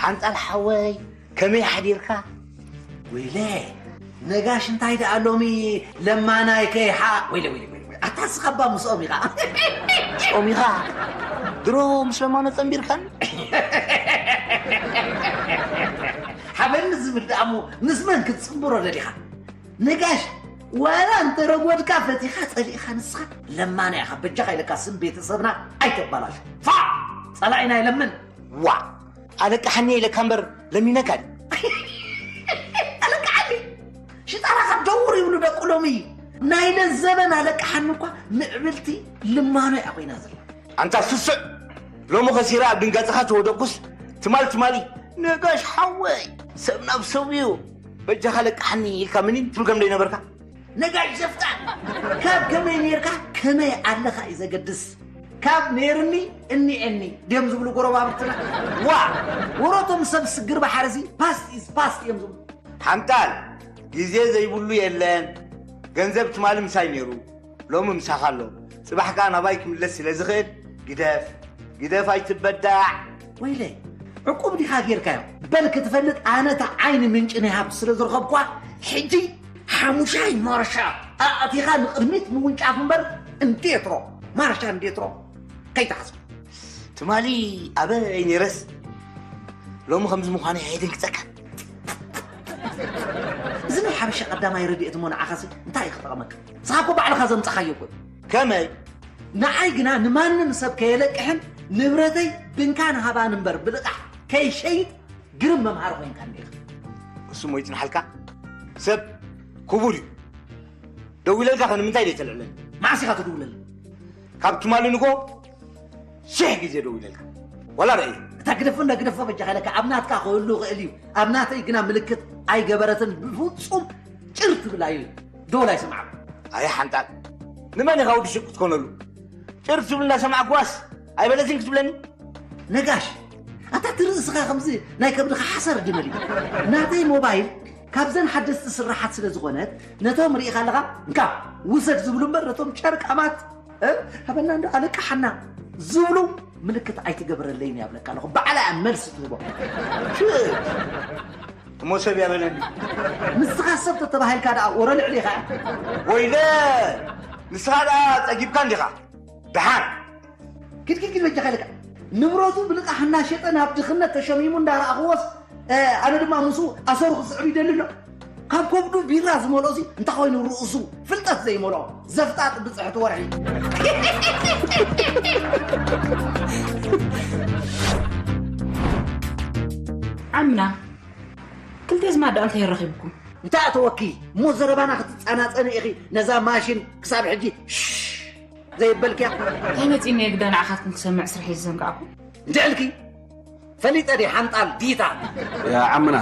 ኣንጻል ሓወይ፣ ከመይ ሓዲርካ? ወይለ፣ ነጋሽ እንታይ ደኣ ሎሚ ለማናይ ከይሓ-፣ ወይለ፣ ወይለ፣ ወይለ፣ ወይለ። ኣታ ስኻባ ምስኦም ኢኻ። ምስኦም ኢኻ? ድሮ ምስ ለማኖ ጸንቢርካን? ሓበኒ ዝብል ደኣ እሞ ምስ መን ክትጽንብሮ ደሊኻ? ነጋሽ፣ ዋላ እንተ ረጎድካ ፈቲኻ ጸሊእኻ ንስኻ ለማና ኢኻ። በጃኻ ኢለካ ስም ቤተሰብና ኣይተባላሹ። ፋ! ጸላኢና ይለምን። ዋ! ኣለቃሓኒ ኢለካ እምበር ለሚነካ ድዩ? ኣለቃሓኒ? ሽጣራ ካብ ደውር ይብሉ ደቂ ሎሚ። ናይ ለዘበን ኣለቃሓኒ እኳ ምዕብልቲ ልማኖ እያ ኮይና ዘላ። ኣንታ ስስዕ! ሎሚ ከሲራ ኣብ ድንጋጽኻ ተወደቅኩስ ትማል ትማሊ ነጋሽ ሓወይ ሰብ ናብ ሰብ እዩ። በጃኻ ለቃሓኒ ኢልካ ምኒን ትብል ከም ደይነበርካ? ነጋሽ ዘፍጣን! ካብ ከመይ ኔርካ ከመይ ኣለኻ እዩ ዘገድስ። ካብ ኔርኒ እኒኤኒ ድዮም ዝብሉ ጎረባብትና። ዋ! ወሮቶም ሰብ ስግር ባሕርሲ ፓስት ኢዝ ፓስት እዮም ዝብሉ። ሓንጣል፣ ግዜ ዘይብሉ የለን። ገንዘብ ትማሊ ምሳይ ነይሩ፣ ሎሚ ምሳኻ ኣሎ። ጽባሕ ከኣ ናባይ ክምለስ ስለ ዝኽእል፣ ግደፍ፣ ግደፍ ኣይትበዳዕ። ወይለይ፣ ዕቁብ ዲኻ ጌርካዮ? በል ክትፈልጥ ኣነ እታ ዓይኒ ምንጪ ናይ ሃብቲ ስለ ዝረኸብኳ፣ ሕጂ ሓሙሻይ ማርሻ ኣእቲኻ ንቕድሚት ምውንጫፍ እምበር እንዴትሮ፣ ማርሻ እንዴትሮ ከይትሓስብ። ትማሊ ኣበይ ነይረስ ሎሚ ከምዚ ምዃነይ ኣይደንግጸካ። እዚ ናይ ሓበሻ ቀዳማይ ረድኤት እሞ ንዓኻሲ እንታይ እዩ ክጠቕመካ? ንስኻ እኮ ባዕልኻ ዘምጻኻዮ እኮ እዩ። ከመይ? ንዓይ ግና ንማንም ሰብ ከየለቅሕን ንብረተይ ብንካን ሃባን እምበር ብልቓሕ ከይሸይጥ ግርም መምሃሪ ኮይንካኒ ኢኻ። እሱ እሞ ይጽንሓልካ። ሰብ ክቡር እዩ። ደዊለልካ ከ ንምንታይ ደይተልዕለኒ? መዓስ ኢኻ ትድውለለይ? ካብ ትማሊ ንጎ ሽሕ ግዜ ደዊለልካ። ዋላ ርኣዮ። እታ ግደፎ እንዳ ግደፎ በጃኻ ኢለካ ኣብ ናትካ ክህሉ ይኽእል እዩ። ኣብ ናተይ ግና ምልክት ኣይገበረትን። ብፍጹም ጭር ትብል ኣዩ። ዶል ኣይሰምዓሉ። ኣየ ሓንጣል፣ ንመን ኢኻ ወዲ ሽቅ ክትኮነሉ? ጭር ትብል እንዳሰማዕኩዋስ ኣይበለትን ክትብለኒ? ነጋሽ፣ ኣታ እቲ ርእስኻ ከምዚ ናይ ከብድኻ ሓሰር ድመል እዩ። ናተይ ሞባይል ካብዘን ሓደስቲ ስራሓት ስለ ዝኾነት፣ ነቶም ርኢኻ ኣለኻ፣ እንካ ውሰድ ዝብሉ እምበር ነቶም ጨርቃማት፣ እ፣ ሃበና እንዶ ኣለቃሓና ዝብሉ ምልክት ኣይትገብረለይን እያ ብለካ ኣለኹ። ባዕላ እያ መልሲ ትህቦ። ሽእ፣ እሞ ሰብ እያ በለኒ። ንስኻ ሰብ ተተባሂልካ ደኣ ወረ ልዕሊ ኢኻ። ወይለ፣ ንስኻ ደኣ ጸጊብካ እንዲኻ። ደሓን። ኪድ ኪድ ኪድ በጃኻ ኢለካ። ንብረቱ ብልቓሕ እናሸጠ ናብ ድኽነት ተሸሚሙ እንዳረኣኽዎስ፣ እ፣ ኣነ ድማ ምስኡ ኣሰሩ ክስዕብ ይደሊ ኣሎ። ካብ ከብዱ ቢራ ዝመልኦሲ እንታይ ኮይኑ ርእሱ ፍልጠት ዘይመልኦ ዘፍጣጥ ብጽሕቲ ወርሒ። ዓምና፣ ክልተ ዝማዳ እንታይ ረኺብኩም? እንታይ ኣተወኪ? እሞ ዘረባና ክትጸናጸኒ ኢኺ ነዛ ማሽን ክሳብ ሕጂ ሽሽ ዘይበልክያ? እንታይ መጺኒ ግዳ ንዓኻትኩም ክሰምዕ ስርሐይ ዝዘንጋዕኩ? እንድዕልኪ ፈሊጠ ድየ ሓንጣል ዲታ? ያ ዓምና፣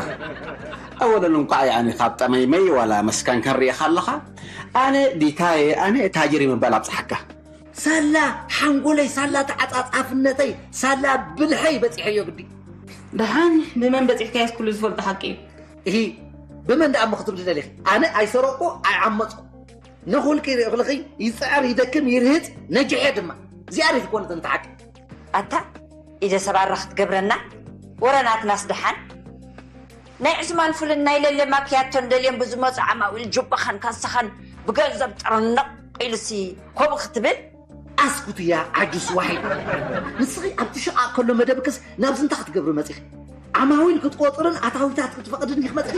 ኣወለን እንኳዕ ያኒ ካብ ጠመይመይ ዋላ መስካን ከርእየኻ ኣለኻ። ኣነ ዲታየ፣ ኣነ ታጅር ምባል ኣብጽሓካ። ሳላ ሓንጎለይ፣ ሳላ ተዓጻጻፍነተይ፣ ሳላ ብልሐይ በጺሐዮ ግዲ። ደሓን ብመን በጺሕካዮስ ኩሉ ዝፈልጦ ሓቂ እዩ። እሂ፣ ብመን ደኣ እሞ ክትብሊ ደሊኺ? ኣነ ኣይሰረቕኩ፣ ኣይዓመጽኩ። ነኹልኪ ርእኽልኺ ይጽዕር፣ ይደክም፣ ይርህጽ፣ ነጅሐ ድማ። እዚኣ ሪት ኮነት እንተ ሓቂ። ኣታ ኢደ ሰባራ ክትገብረና፣ ወረ ናትናስ ደሓን። ናይ ዕስማን ፍልን ናይ ለለ ማክያቶን ደልዮም ብዝመጹ ዓማዊል ጁባኻን ካሳኻን ብገንዘብ ጥርንቕ ኢሉሲ ከምኡ ክትብል? ኣስኩትያ ዓጁስ ዋሒድ። ንስኺ ኣብቲ ሽቓቕ ከሎ መደብክስ ናብዚ እንታይ ክትገብሪ መጺኺ? ዓማዊል ክትቆጽርን ኣታዊታት ክትፈቕድን ኢኺ መጺኺ?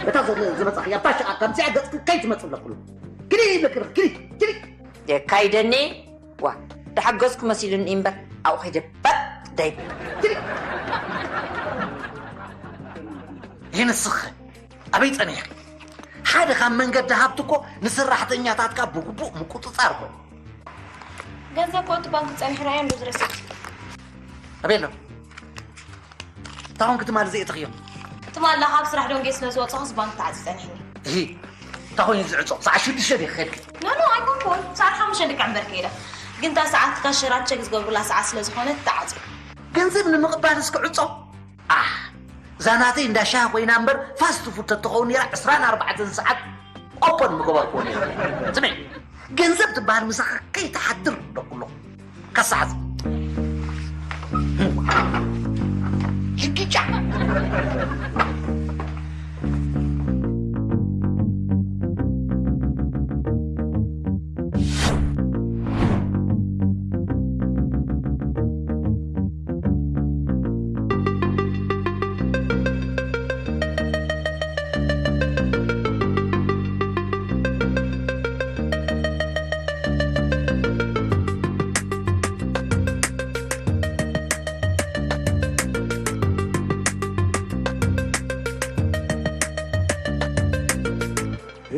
እታ ዘ-፣ ዝመጻኺ ኣብታ ሽቓቕ ከምዚኣ ገጽኪ ከይትመጽእ ብለኩሉ። ክዲ ይብለኪ ኣለኹ፣ ክዲ፣ ክዲ። የካይደኒ፣ ዋ፣ ተሓገዝኩ መሲሉኒ እምበር ኣብኡ ከይደ ባጥ ደይብል። ይህ ንስኺ ኣበይ ጸኒሕኪ? ሓደ ካብ መንገዲ ሃብቲ እኮ ንሰራሕተኛታትካ ብግቡእ ምቁጽጻር እኮ። ገንዘብ ኮ እቲ ባንክ ጸኒሑ ርኣዮ እንዶ ዝረሲት። ኣበይ ኣሎ? እንታይ ኮንኪ ትማሊ ዘየእተኽዮ? ትማሊ ካብ ስራሕ ደንጎየ ስለ ዝወጸኹስ ባንክ ተዓጽዩ ጸኒሕኒ። እሂ፣ እንታይ ኮይኑ ዝዕጾ? ሰዓት ሽዱሽተ ዲኺ ከድኪ? ኖ፣ ኖ፣ ኣይኮንኩን። ሰዓት ሓሙሽተ ልክዕ እምበር ከይደ። ግን እታ ሰዓት ካሸራት ቸክ ዝገብሩላ ሰዓት ስለ ዝኾነት ተዓጽዩ። ገንዘብ ንምቕባልስ ክዕጾ? ኣሕ፣ እዛ ናተይ እንዳ ሻሂ ኮይና እምበር ፋስት ፉድ ተትኸውን ነይራ ዕስራን ኣርባዕተን ሰዓት ኦፖን ምገበርክዎ ነይረ። ስምዒ፣ ገንዘብ ትበሃል ምሳኻ ከይትሓድር ደኩሎ። ከሳዓት። ሕጊጫ።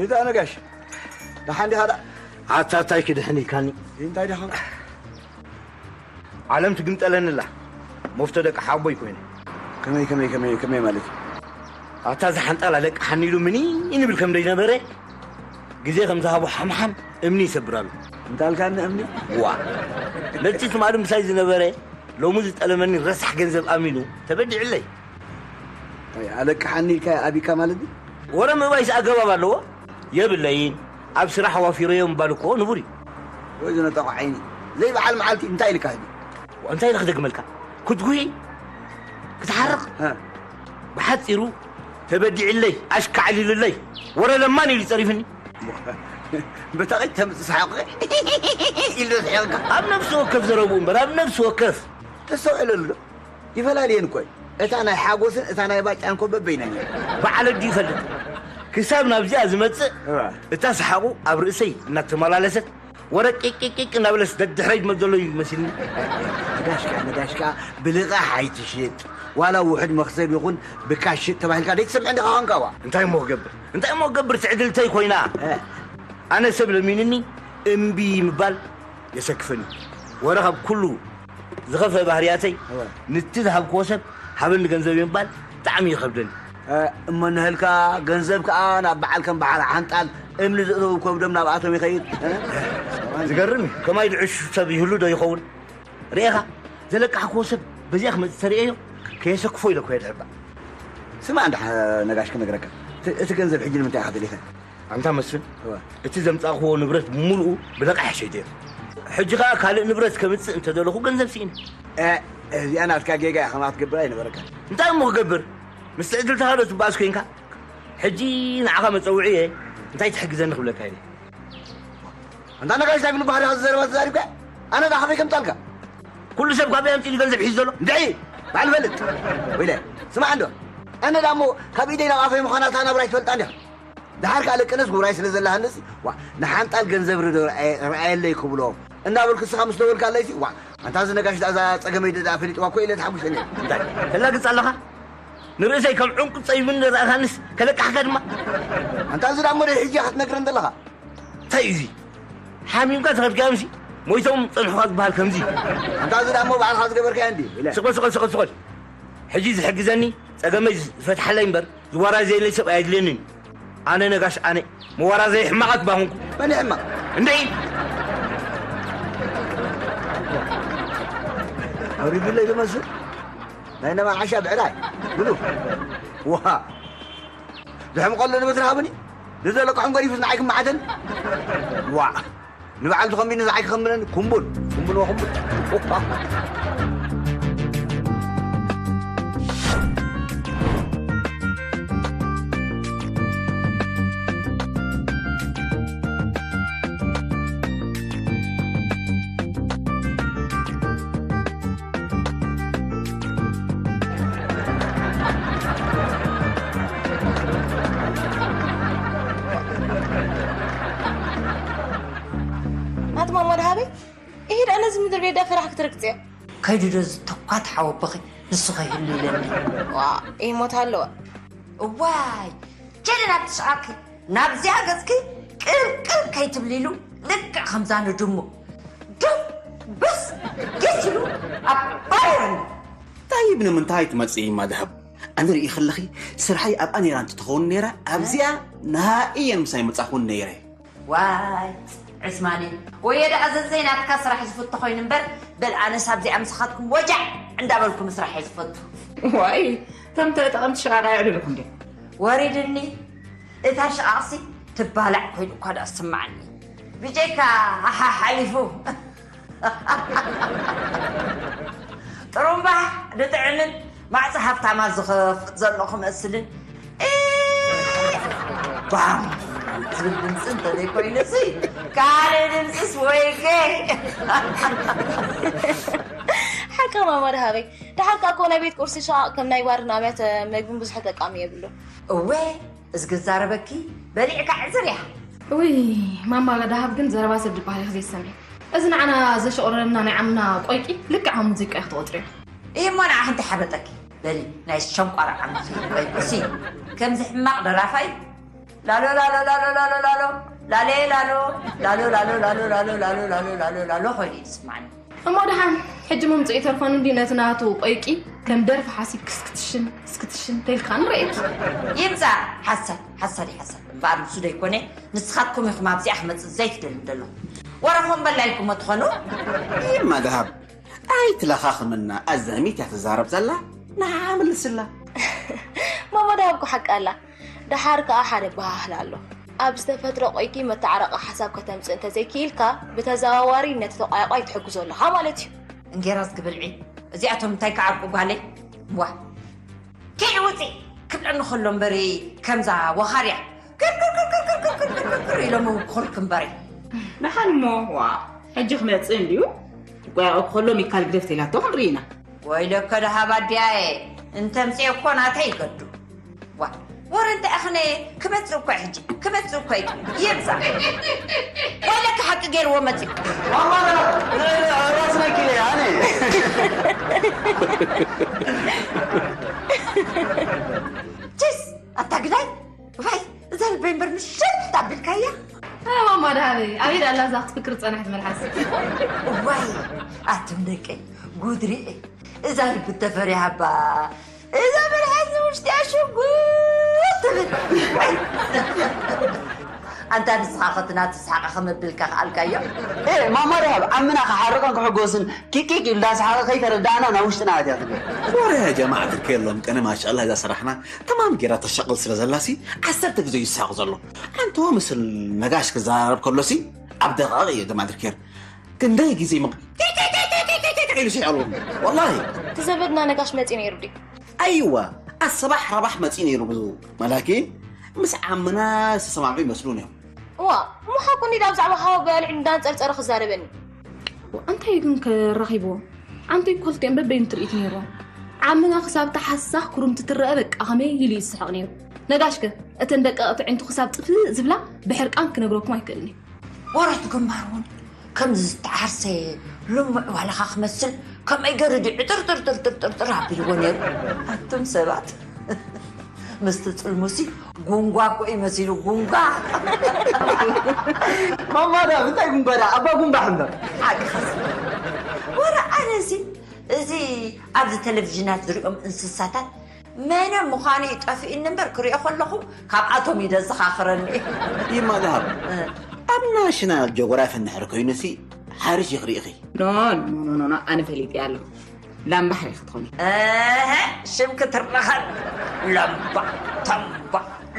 እዛ ነጋሽ፣ ደሓን ዲኻ ደኣ? ኣታ እንታይ ክድሕን ኢልካኒ? እንታይ ደኣ? ዓለም ትግምጠለኒ ኣላ። መፍቶ ደቂ ሓቦይ ኮይነ። ከመይ፣ ከመይ፣ ከመይ፣ ከመይ ማለት እዩ? ኣታ ዝሓንጣላ ደቂ ሓኒሉ ምኒ ንብል ከም ደይነበረ፣ ግዜ ከም ዝሃቦ ሓምሓም እምኒ ይሰብር ኣሎ። እንታልካኒ እምኒ? ዋ። ነቲ ትማሊ ምሳይ ዝነበረ፣ ሎሚ ዝጠለመኒ ረሳሕ ገንዘብ ኣሚኑ ተበዲዕለይ። ኣይ፣ ኣለቅሓኒ ኢልካ ኣቢካ ማለት ድዩ? ወረ ምእባይስ ኣገባብ ኣለዎ? የብለይን። ኣብ ስራሕ ዋፊረዮ ምባል እኮ ንቡር እዩ። ወይ ዝነጠቑ ዓይኒ። ዘይበዓል መዓልቲ እንታይ ኢልካ ህቢ? እንታይ ኢለ ክደግመልካ? ክትጉሂ? ክትሓርቕ? ሃ። ብሓጺሩ፣ ተበዲዕለይ፣ ኣሽካዕሊልለይ፣ ወረ ለማን ኢሉ ጸሪፍኒ። በታቒት ተምጽእ ሰሓቕ ኢሉ ስሒቕካ። ኣብ ነፍሲ ወከፍ ዘረብኡ እምበር፣ ኣብ ነፍሲ ወከፍ። ተስተውዕለሉ ዶ? ይፈላልየን እኮ እዩ። እታ ናይ ሓጎስን እታ ናይ ባጫን እኮ በበይነን እየን። በዓል ኣዲ ይፈልጥ። ክሳብ ናብዚኣ ዝመጽእ፣ እዋ። እታ ሰሓቑ ኣብ ርእሰይ እናተመላለሰት፣ ወረ ቂቅ ቂቅ ቂቅ እናበለስ ደድሕረይ ዝመጽእ ዘሎ እዩ መሲልኒ። ነጋሽካ፣ ነጋሽካ፣ ብልቓሕ ኣይትሽጥ። ዋላ ውሑድ መኽሰብ ይኹን ብካሽ ሽጥ ተባሂልካ ደይትሰምዕ እንዲኻ ኾንካ፣ ዋ። እንታይ እሞ ክገብር? እንታይ እሞ ክገብር? ትዕድልተይ ኮይና። እ። ኣነ ሰብ ለሚንኒ እምቢ ምባል የሰክፈኒ። ወረ ካብ ኩሉ ዝኸፍአ ባህርያተይ፣ እወ። ንቲ ዝሃብክዎ ሰብ ሃበኒ ገንዘብ ምባል ብጣዕሚ ይኸብደኒ። እ፣ እሞ ንህልካ ገንዘብ ከኣ ናብ በዓል ከም በዓል ሓንጣል እምኒ ዘእተዉ ከብዶም ናብኣቶም ይኸይድ። እ? ዝገርም እዩ። ከማይ ድዕሹ ሰብ ይህሉ ዶ ይኸውን? ርኤኻ፣ ዘለቃሕክዎ ሰብ በዚኣ ክመጽእ ተርእየዮ፣ ከየሰክፎ ኢለ እኮ እየ ድሕባ። ስማዕ እንዳ ነጋሽ ክነግረካ። እቲ፣ እቲ ገንዘብ ሕጂ ንምንታይ ኢኻ ደሊኻ? ኣንታ መስፍን፣ እወ። እቲ ዘምጻእክዎ ንብረት ብምሉኡ ብለቃሕ ሸይጠዮ። ሕጂ ኸኣ ካልእ ንብረት ከምጽእ እንተደለኹ ገንዘብ ስኢነ። እ፣ እዚኣ ናትካ ጌጋ እያ፣ ከምኣ ክትገብር ኣይነበረካን። እንታይ እሞ ክገብር? ምስ ትዕድልትኻ ዶ ትበኣስ ኮይንካ? ሕጂ ንዓኻ መጸውዒ እየ፣ እንታይ ትሕግዘኒ ክብለካ ኢለ። ኣንታ ነጋሽ፣ እንታይ ብልቢ ሃሪኻ ዝዘረባ ተዛሪብካ? ኣነ ደኣ ካበይ ከምጻልካ? ኩሉ ሰብ ካበይ ኣምጺኡ ገንዘብ ሒዙ ዘሎ? እንድዒ፣ ባዕሉ ፈልጥ። ወይለ፣ ስማዕ እንዶ፣ ኣነ ደኣ እሞ ካብ ኢደይ ናብ ኣፈይ ምዃና እታ ናብራይ ትፈልጣ እንዲኻ። ደሓር ከኣ ለቅነስ ጉራይ ስለ ዘለሃንስ፣ ዋ፣ ንሓንጣል ገንዘብ ርዶ ረኣየ-፣ ረኣየለይ ክብሎ እናበልኩ እስኻ ምስ ደወልካለይሲ፣ ዋ፣ ኣንታ እዚ ነጋሽ ደኣ እዛ ጸገመይ ደኣ ፈሊጥዋ እኮ ኢለ ተሓጒሰ ነይረ። እንታይ? ተላግጽ ኣለኻ? ንርእሰይ ከም ዕንቁ ጸይቡኒ ረኣኻንስ ከለቃሕካ ድማ። ኣንታ እዚ ደኣ እሞ ደይ ሕጂ ኢኻ ክትነግረን ዘለኻ? እንታይ እዩ እዚ? ሓሚምካ ዝኸድካዮምሲ ሞይቶም ጸንሑኻ ዝበሃል ከምዚ እዩ። ኣንታ እዚ ደኣ እሞ ባዕልኻ ዝገበርካዮ እንድዩ፣ ኢለ። ስቕ በል፣ ስቕ በል፣ ስቕ በል፣ ስቕ በል። ሕጂ ዝሕግዘኒ ጸገመይ ዝፈትሓለይ እምበር ዝዋራዘየለይ ሰብ ኣየድልየንን። ኣነ ነጋሽ ኣነ መዋራዘይ ሕማቓት ባኹንኩ። መን ይሕመቕ? እንድዒ! ኣውሪዱለይ ዝመስል ናይ ነማ ዓሻ ብዕራይ ብሉ። ዋ! ዝሕምቐሉ ንብትሪ ሃብኒ። ንዘለቅሖም ገዲፉስ ንዓይ ክመዓተኒ? ዋዕ! ንበዓል ዝኸምቢኒ ንዓይ ክኸምብነኒ? ኩምቡል! ኩምቡል ወኹምቡል! ኣቲ ማማ ደሃበይ፣ ኢሂድ ኣነ እዚ ምድሪ ቤት ዳፈራሕ ክትርግጽዮ። ከይዱ ዶ ዝተኳት ሓወቦኺ ንሱ ከይህሉ ኢለኒ። ዋ፣ ይሞት ኣለወ። እዋይ፣ ኬደ ናብ ትሽዓኪ፣ ናብዚኣ ገጽኪ ቅልቅል ከይትብሊ ኢሉ ልክዕ ከምዛ ንድሙ። ድም፣ ብስ፣ ጌስ ኢሉ ኣባሪሩኒ። እንታይ፣ ንምንታይ ትመጽኢ ማድሃብ? ኣነ ርኢ ከለኺ ስርሓይ ኣብኣ ነይራ እንትትኸውን ነይራ፣ ኣብዚኣ ንሃ እየን ምሳይ መጻኹን ነይረ። ዋይ፣ ዕስማኒ፣ ወየ ደኣ ዘዘይ ናትካ ስራሕ ዝፈቱ ኮይኑ እምበር፣ በል ኣነስ ኣብዚኣ ምሳኻትኩም ወጃዕ እንዳበልኩ ምስራሕ እየ ዝፈቱ። ዋይ፣ ከም ተጠቐምቲ ሽቓቕ ኣየዕልልኹም ድዩ? ወሪድኒ፣ እታ ሽቓቕሲ ትባላዕ ኮይኑ እኳ ደኣ ዝስምዓኒ። ብጀካ ኣሓ ሓሊፉ። ጥሩምባ ንጥዕምን ማዕፀ ሃብታማ ዝኸፍት ዘሎ ክመስልን፣ እ፣ ባም ዝብል ድምፂ እንተዘይኮይኑሲ፣ ካልእ ድምፂስ ወይገ። ሓቂ ማማ ደሃበይ። ደሓር ከኣ እኮ ናይ ቤት ቁርሲ ሸቓቕ ከም ናይ ባርን ኣብያተ መግብን ብዙሕ ተጠቃሚ የብሉን። እወ፣ እዚ ክዛረበኪ በሊዕካ ዕዝር እያ። ውይ፣ ማማ ደሃብ ግን ዘረባ ሰብ ዝበሃል ኢኺ ዘይሰምዒ። እዚ ንዓና ዘሸቑረረና ናይ ዓምና ቆይቂ ልክዕ ከም ሙዚቃ ኢኺ ትቖጽርዮ። እሞ ንዓኺ እንታይ ሓበጠኪ? በሊ ናይ ሸንቋራ ዓምኺ ቆይቂሲ ከምዚ ሕማቕ ደራፋይ ላሎ ላሎ ላሎ ላሎ ላሎ ላሌ ላሎ ላሎ ላሎ ላሎ ላሎ ላሎ ላሎ ላሎ ላሎ ኮይኑ እዩ ዝስማዓኒ። እሞ ደሓን ሕጂ ምምፅኡ ይተርፈኑ እንዲ ነቲ ናቱ ቆይቂ ከም ደርፊ ሓሲብ ክስክትሽን ክስክትሽን ተልካ ንረእየኪ። ይምፃእ ሓሳድ ሓሳድ ሓሳድ እምበኣር ንሱ ደይኮነ ንስኻትኩም ኢኹም ኣብዚኣ ክመፅእ ዘይትደልዩ ዘለኹም። ወረኹም በላ ኢልኩሞ ትኾኑ። ይማ ደሃብ ኣይትለኻኽምና። ኣዛሚት እያ ትዛረብ ዘላ። ንዓ ምልስላ። ማማ ደሃብ እኮ ሓቂ ኣላ። ደሓር ከኣ ሓደ ባህል ኣሎ። ኣብ ዝተፈጥረ ቆይኪ መተዓረቂ ሓሳብ ከተምጽእ እንተዘይክኢልካ፣ ብተዘዋዋሪ ነቲ ተቋያቋይ ትሕግዞ ኣለኻ ማለት እዩ። እንጌራስ ክብልዒ፣ እዚኣቶም እንታይ ክዓርቁ ጓለይ? ዋ፣ ኪድ ውጺ ክብለኒ ከሎ እምበሪ ከምዛ ወኻርያ ክር ክር ክር ክር ክር ክር ክር ክር ኢሎም ክኹልክ እምበሪ። ደሓን እሞ፣ ዋ፣ ሕጂ ክመጽእ እንድዩ። ክቋያቆ ከሎ ሚካል ግደፍ ተኢላቶ ክንርኢ ኢና። ወይለከ ደሃብ ኣዲያየ፣ እንተምፅኤ እኮ ናተይ ይገዱ። ዋ፣ ወረ እንታይ ኣኽነ ክመፅእ እኮ ሕጂ፣ ክመፅእ እኮ እዩ። ይብዛ። ወይለከ ሓቂ ገይርዎ መፂኡ። ማማ፣ ራስና ኪለ ኣነ። ቺስ፣ ኣታ ግዳይ። ዋይ፣ እዛ ልበይ እምበር ምሸት ኣቢልካያ። እ፣ ማማ ደሃበይ፣ ኣበይ ደኣ ኣላ እዛ ክትፍክር ዝጸናሕት መልሓስ? እዋይ፣ ኣቱም ደቀይ፣ ጉድ ሪኤ። እዛ ልቢ ተፈሪሃባ፣ እዛ መልሓስ ውሽጢ ኣሽጉጥ ትብል። ኣንታ ንስኻ ኸ እቲ ናቱ ሰሓቐ ከመብልካ ከኣልካዮ? እ፣ ማማ ደሃብ፣ ዓምና ክሓርቕን ክሕጎስን ኪኪክ ኢሉ እንዳሰሓቐ ከይተረዳእና ናብ ውሽጥና ኣትያ ትብል። ወረ ጀማዓ ትርከ የሎም፣ ቅነ ማሻኣላህ እዛ ስራሕና ተማም ጌራ ተሻቕል ስለ ዘላሲ ዓሰርተ ግዜ ይስሓቕ ዘሎ። ኣንቶ ምስል ነጋሽ ክዘራረብ ከሎሲ ኣብ ደቓቕ እየ ደማድር ኬር። ክንደይ ግዜ መቕ-፣ ኢሉ ሲዕሉ። ወላሂ። እቲ ዘበድና ነጋሽ መጺኡ ነይሩ ድዩ? ኣይዋ፣ ኣሰባሕ ረባሕ መጺኡ ነይሩ ብዙ መላኪ ምስ ዓምና ዝተሰማምዑ ይመስሉን እዮም። እዋ፣ እሞ ሓቁ እንዲ ኣብ ዛዕባ ሃዋ በልዕ እንዳንጸርጸረ ክዛረበኒ። እንታይ ግን ከራኺብዎ? ዓንተይ እኮ ክልቲኦም በበይኑ ትርኢት ነይርዎም። ዓምና ክሳብ ተሓሳኽ ኩርምቲ ትረአ በቃ ከመይ ኢሉ ይስሕቕ ነይሩ። ነጋሽከ እተን ደቀቕቲ ዕንቱ ክሳብ ጥፍእ ዝብላ ብሕርቃን ክነግረኩም ኣይክእልን እዩ። ወረት ግንባር እውን ከምዚ ዝተዓርሰ ልሙዕ ዋላኻ ክመስል ከመይ ገይሩ ድዩ ዕጥርጥርጥርጥርጥር ኣቢልዎ ነይሩ። ኣቱም ሰባት ምስቲ ጽልሙሲ ጉንጓ እኮ እዩ መሲሉ፣ ጉንጓ። ማማ ዳ፣ እንታይ ጉንጓ ዳ? ኣባ ጉንባሕ እምበር። ሓቂ ኸስ-፣ ወረ ኣነሲ እዚ ኣብዚ ቴሌቪዥናት ዝሪኦም እንስሳታት መነ ምዃኑ እዩ ጠፊእኒ እምበር ክሪኦ ከለኹ ካብኣቶም እዩ ደዘኻኽረኒ። ይማ ደሃብ፣ እ። ኣብ ናሽናል ጂኦግራፊ እንድሕር ኮይኑሲ ሓሪሽ ይኽሪእኺ። ኖ፣ ኖ፣ ኖ፣ ኖ፣ ኖ፣ ኣነ ፈሊጠ ኣለኹ። ላም ባሕሪ ክትኾኒ። እህ፣ ሽም ክትረኸብ። ላምባ፣ ታምባ፣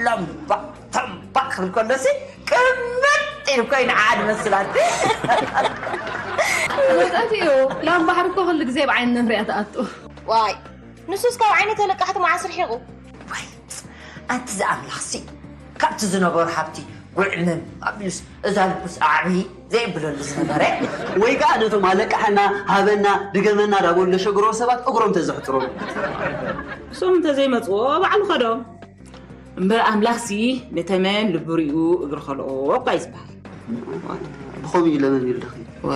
ላምባ፣ ታምባ ክብል ከሎሲ ቅምጥ ኢሉ ኮይኑ ዓድ መስላቲ። መጻእቲ እዩ። ላም ባሕሪ እኮ ኩሉ ግዜ ብዓይኒ ነምርያ ትኣቱ። ዋይ፣ ንሱስ ካብ ዓይኒ ተለቃሕቲ መዓስ ርሒቑ? ዋይ፣ ኣንቲ ዝኣምላኽሲ፣ ካብቲ ዝነበሮ ሃብቲ ጉዕምም ኣቢሉስ እዛ ልቡስ ኣዕብዪ ዘይብለሉ ዝነበረ። ወይ ከኣ ነቶም ኣለቃሕና፣ ሃበና፣ ድገመና ዳበሉ ዘሸግርዎ ሰባት እግሮም ተዘሕጥሮም። እሶም እንተዘይመጽዎ ባዕሉ ኸዶ። እምበር ኣምላኽሲ ንተመን ልቡ ሪኡ እግሪ ኸልኦ እኳ እዩ ዝበሃል። ብኸምኡ እዩ ለመን ይልደኺ። ወ።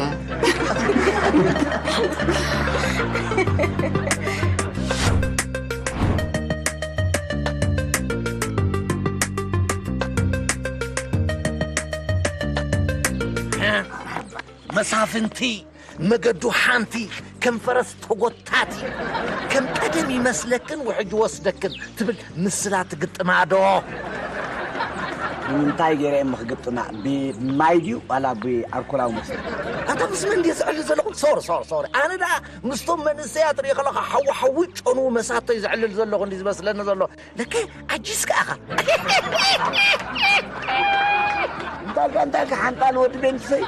መሳፍንቲ መገዱ ሓንቲ ከም ፈረስ ተጎታቲ ከም ቀደም ይመስለክን ውሕጅ ወስደክን ትብል ምስላ ትግጥማ ዶ? ንምንታይ ገይረ እየ ክግጥማ? ብማይ ድዩ ዋላ ብኣልኮላዊ መስተ? ኣታ ምስ መን ድየ ዘዕልል ዘለኹ? ሶሪ፣ ሶሪ፣ ሶሪ። ኣነ ደኣ ምስቶም መንእሰያት ርኢ ከለኻ ሓዊ ሓዊ ጨንዉ መሳተይ ዘዕልል ዘለኹ እንዲ ዝመስለኒ ዘሎ። ለከ ዓጂዝካ ኢኻ። ኣንታ ሓንጣል ወዲ ቤንሰይ።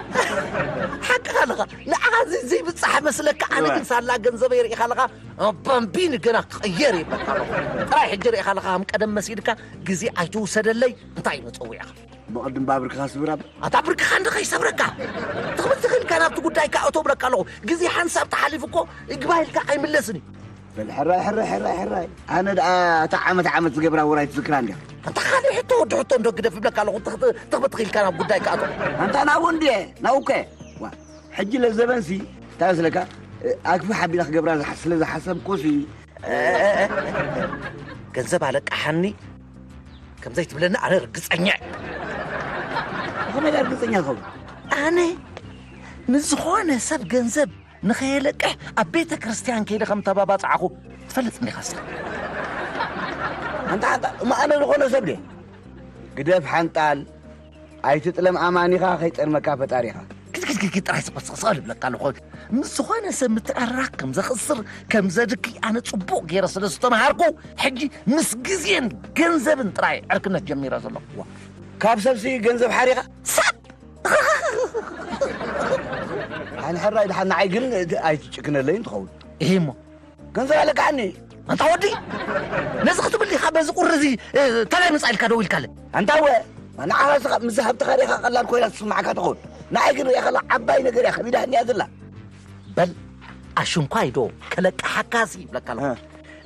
ሓቅኻ ኣለኻ። ንዓኻ እዚ ዘይብጻሕ መስለካ፣ ኣነ ግን ሳላ ገንዘበይ ርኢኻ ኣለኻ። ባምቢኒ ገና ክቕየር ይብለካ ኣለኹ። ጥራይ ሕጂ ርኢኻ ኣለኻ፣ ከም ቀደም መሲልካ ግዜ ኣይትውሰደለይ። እንታይ እዩ መጸዊዕኻ? ብቕድም ባብርክኻ ስብራ። ኣታ ብርክኻ እንደ ከይሰብረካ። ትኽብል ትኽእል ኢልካ ናብቲ ጉዳይካ እቶ ብለካ ኣለኹ። ግዜ ሓንሳብ ተሓሊፉ እኮ ይግባይ ኢልካ ኣይምለስን እዩ። በል ሕራይ፣ ሕራይ፣ ሕራይ፣ ሕራይ። ኣነ ደኣ እታ ዓመት ዓመት ዝገብራ ውራይ ትዝክራ እንዲያ። ኣንታ ካልእ ሕቶ ወዲ ሕቶ እንዶ ግደፍ ይብለካ ኣለኹ። ትኽ-፣ ትኽብል ትኽእል ኢልካ ናብ ጉዳይካ እቶ። ኣንታ ናብኡ እንድየ፣ ናብኡ እኮ። ዋ፣ ሕጂ ለዘበንሲ፣ እንታይ መስለካ? ኣክፊ ሓቢላ ክገብራ ዝሓ-፣ ስለ ዝሓሰብኩሲ። ገንዘብ ኣለቃሓኒ ከም ዘይትብለኒ ኣነ ርግጸኛ እየ። ብኸመይ ርግጸኛ ክኸውን? ኣነ ንዝኾነ ሰብ ገንዘብ ንኸየለቅሕ ኣብ ቤተ ክርስቲያን ከይደ ከም ተባባጽዓኹ ትፈልጥ እንዲኻ እስኻ? ኣንታ ሓንጣል፣ እሞ ኣነ ዝኾነ ሰብ ድየ? ግደፍ ሓንጣል፣ ኣይትጥለም ኣማኒኻ፣ ከይጠልመካ ፈጣሪኻ። ግድ ግድ ግድ ግድ ጥራይ ስቕ ስቕ ስቕ ልብለካ ኣለኹ። ምስ ዝኾነ ሰብ ምትዕርራኽ ከም ዘኽስር፣ ከም ዘድክይ ኣነ ጽቡቕ ገይረ ስለ ዝተምሃርኩ፣ ሕጂ ምስ ግዜን ገንዘብን ጥራይ ዕርክነት ጀሚረ ዘለኹ። ዋ፣ ካብ ሰብሲ ገንዘብ ሓሪኻ? ሰብ! ኣነ ሕራይ ድሓን ንዓይ ግን ኣይትጭክነለይን ትኸውን። እሂ እሞ። ገንዘብ ኣለካዓኒ። ኣንታ ወዲ፣ ነዚ ክትብል ዲኻ በዚ ቁሪ እዚ፣ እ፣ ተላይ ምጻእ ኢልካ ደው ኢልካለ? ኣንታ ወ፣ ንዓኻ ስኻ ምስ ሃብትኻ ዲኻ ቀላል ኮይና ትስማዓካ ትኸውን። ንዓይ ግን ሪኣ ከላ ዓባይ ነገር እያ ከቢዳህኒ እያ ዘላ። በል፣ ኣሽንኳይ ዶ ከለቅሓካሲ ይብለካ ኣለኹ። እ።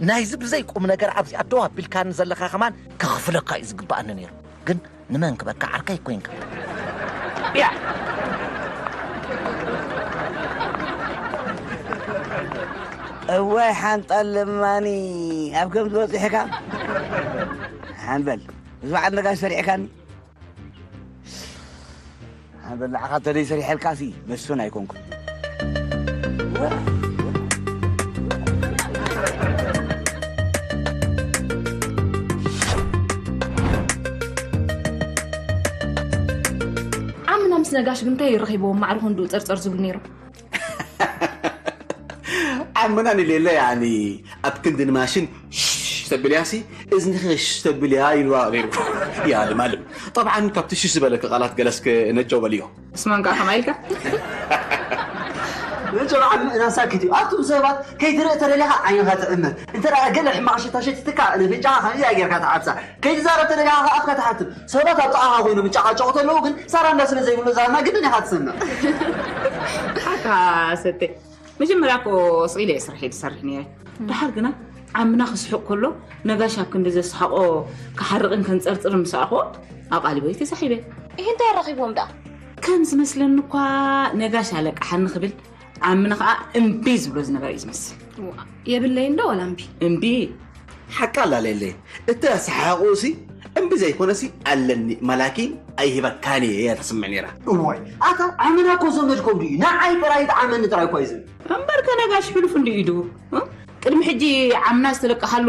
ናይዚ ብዘይ ቁም ነገር ኣብዚኣ ደው ኣቢልካኒ ዘለኻ ከማን ክኽፍለካ እዩ ዝግባኣኒ ነይሩ። ግን ንመን ክበካ ዓርከይ ኮይንካ? ያ! እዋይ ሓንጣል ለማኒ፣ ኣብ ከምዚ በጺሕካ? ሓንበል፣ ምስ በዓል ነጋሽ ሰሪዕካኒ? ሓንበል፣ ንዓኻ ተደይ ሰሪሐልካሲ መስፍን ኣይኮንኩን። ዓምና ምስ ነጋሽ ግን እንታይ ረኺብዎም ማዕረ ክንድኡ ጸርጸር ዝብሉ ነይሮም? ዓምና ንሌለ ያኒ ኣብ ክንዲ ንማሽን ሽሽ ተብልያሲ እዝንኺ ሽሽ ተብልያ ኢልዋ ነይሩ። ያ ልማልም። ጠብዓን ካብቲ ሽሽ ዝበለኪ ቃላት ገለስ ክነጀው በልዮ። እስማን ከኣ ከማይ ኢልካ? መጀመርያ ምእናን ሳክት እዩ። ኣቱም ሰባት ከይትርኢ ተደሊኻ ዓይንኻ ትዕመ። እንተ ደኣ ገለ ሕማቕ ሽታ ሸቲትካ ነፍንጫኻ ከምዚኣ ጌርካ ትዓብሳ። ከይትዛረብ ተደሊኻ ከኣ ኣፍካ ትሓትም። ሰባት ኣብ ጥቓኻ ኮይኖም ይጨቓጨቑ ተለዉ ግን ሳራንዳ ስለ ዘይብሉ ዛና ግድን ኢኻ ትሰምዕ። ሓካ ሰተ። መጀመርያ እኮ ስቕ ኢለ እየ ስርሐይ ዝሰርሕ ነይረ። ደሓር ግና ዓምና ክስሕቕ ከሎ ነጋሽ ኣብ ክንዲ ዘስሓቖ ክሓርቕን ከንጸርጽርን ምስ ኣኾ ኣቓልቦ ተሳሒበ። ይህ እንታይ ረኺብዎም ደኣ? ከም ዝመስለኒ እኳ ነጋሽ ኣለቃሓኒ ክብል ዓምና ኸዓ እምቢ ዝብሎ ዝነበረ እዩ ዝመስል። ዋ፣ የብለይ እንዶ ወላ እምቢ? እምቢ። ሓቃ ኣላ ሌለ። እቲ ኣሰሓሕቕኡሲ እምቢ ዘይኮነሲ ኣለኒ መላኪ ኣይህበካን እየ እያ ተስምዕ ነይራ። እዋይ፣ ኣታ ዓምና እኮ ዘመድኩም ድዩ? ንዓይ ጥራይ ትዓመኒ ጥራይ እኳ እዩ ዝብል። እምበር ከነጋሽ ሕሉፍ እንዲ ኢዱ። እ? ቅድሚ ሕጂ ዓምና ዝተለቀኻሉ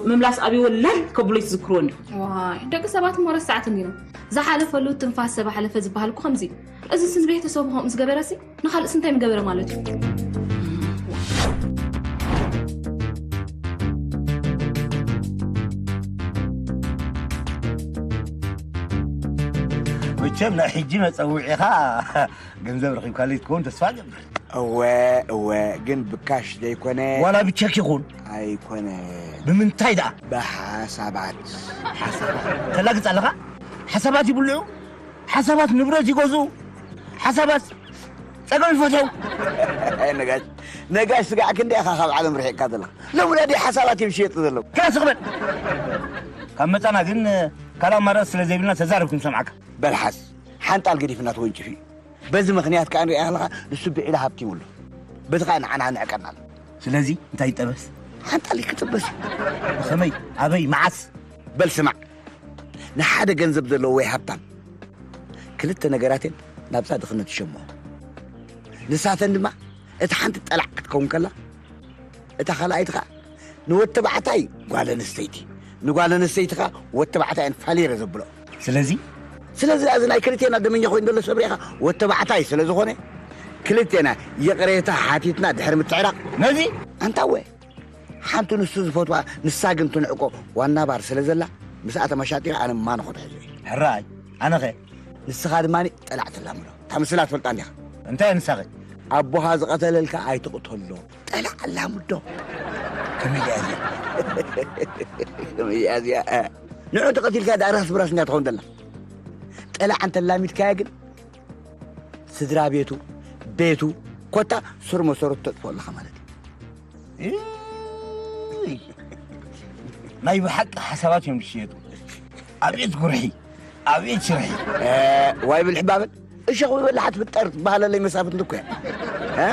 ምምላስ ኣብይዎ ላል ከብሎ ይትዝክርዎ እንዲኹም። ዋይ፣ ደቂ ሰባት እሞ ረሳዕቲ እንዲኖም። ዝሓለፈሉ ትንፋስ ሰብ ሓለፈ ዝበሃል እኮ ከምዚ እዩ። እዚስ ንቤተሰቡ ከምኡ ዝገበረሲ ንኻልእስ እንታይ ምገበረ ማለት እዩ? መቸም ናይ ሕጂ መጸውዒኻ ገንዘብ ረኺብካለይ ትከውን ተስፋ እገብር። እወ፣ እወ፣ ግን ብካሽ ዘይኮነ። ዋላ ብቸክ ይኹን። ኣይኮነ። ብምንታይ ደኣ? ብሓሳባት። ሓሳባት። ተላግጽ ኣለኻ? ሓሳባት ይብልዑ? ሓሳባት ንብረት ይገዝኡ? ሓሳባት ጸገም ይፈትሑ? ኣይ ነጋሽ፣ ነጋሽ ስጋዕ ክንደይ ኢኻ ካብ ዓለም ርሒቕካ ዘለኻ? ሎሚ ናዲ ሓሳባት እዮም ዝሽየጡ ዘለዉ። ክላስ ክበል። ካብ መጻና ግን ካልእ ኣማራጺ ስለ ዘይብልና ተዛረብኩም ሰምዓካ። በልሓስ፣ ሓንጣል ገዲፍና ተወንጭፊ እዩ። በዚ ምኽንያት ከኣ ንሪኣ ከለኻ ንሱ ብዒላ ሃብቲሙ ኣሎ። በዚ ከኣ ንዓና ንዕቀና ኣሎ። ስለዚ እንታይ ይጠበስ? ሓንጣል ክጥበስ እዩ። ብኸመይ? ኣበይ? መዓስ? በል ስማዕ፣ ንሓደ ገንዘብ ዘለዎ ወይ ሃብታም ክልተ ነገራት እየን ናብዛ ድኽነት ይሸምዖ። ንሳተን ድማ እታ ሓንቲ ጠላዕ ክትከውን ከላ፣ እታ ካልኣይቲ ኸኣ ንወዲ ተባዕታይ ጓል ኣንስተይቲ፣ ንጓል ኣንስተይቲ ኸኣ ወዲ ተባዕታይ እየን ፋሊረ ዘብሎ። ስለዚ? ስለዚ እዚ ናይ ክልቴና ደመኛ ኮይኑ ዘሎ ሰብ ርኢኻ ወዲ ተባዕታይ ስለ ዝኾነ፣ ክልቴና ይቕሬታ ሓቲትና ድሕሪ ምትዕራቕ ነዚ ኣንታወ ሓንቲ ንሱ ዝፈትዋ ንሳ ግን ትንዕቆ ዋና ባር ስለ ዘላ ምስኣ ተመሻጢረ ኣነ ማንኾ ትሕዞ እየ። ሕራይ ኣነኸ? ንስኻ ድማ ጠላዕ ተላምዶ። እታ ምስላ ትፈልጣ እንዲኻ። እንታይ ንሳኺ? ኣቦኻ ዝቐተለልካ ኣይትቕተሎ። ጠላዕ ኣላምዶ። ከመይ ድያ እዚኣ? ከመይ ድያ እዚኣ? ንዑ ተቐቲልካ ዳራስ ብራስ እንዲያ ትኸውን ዘላ። ጠላዕ እንተላሚድካያ ግን ስድራ ቤቱ፣ ቤቱ፣ ኮታ ስር መሰረቱ ተጥፍኦ ኣለኻ ማለት እዩ። እይ! ናይ ብሓቂ ሓሳባት እዮም ዝሽየጡ። ኣቤት ጉርሒ፣ ኣቤት ሽርሒ። እ፣ ዋይ ብል ሕባበል፣ እሸኹ ይበላሓት ፍጠር ትበሃለለይ መሳፍንት እኮ እያ። እ?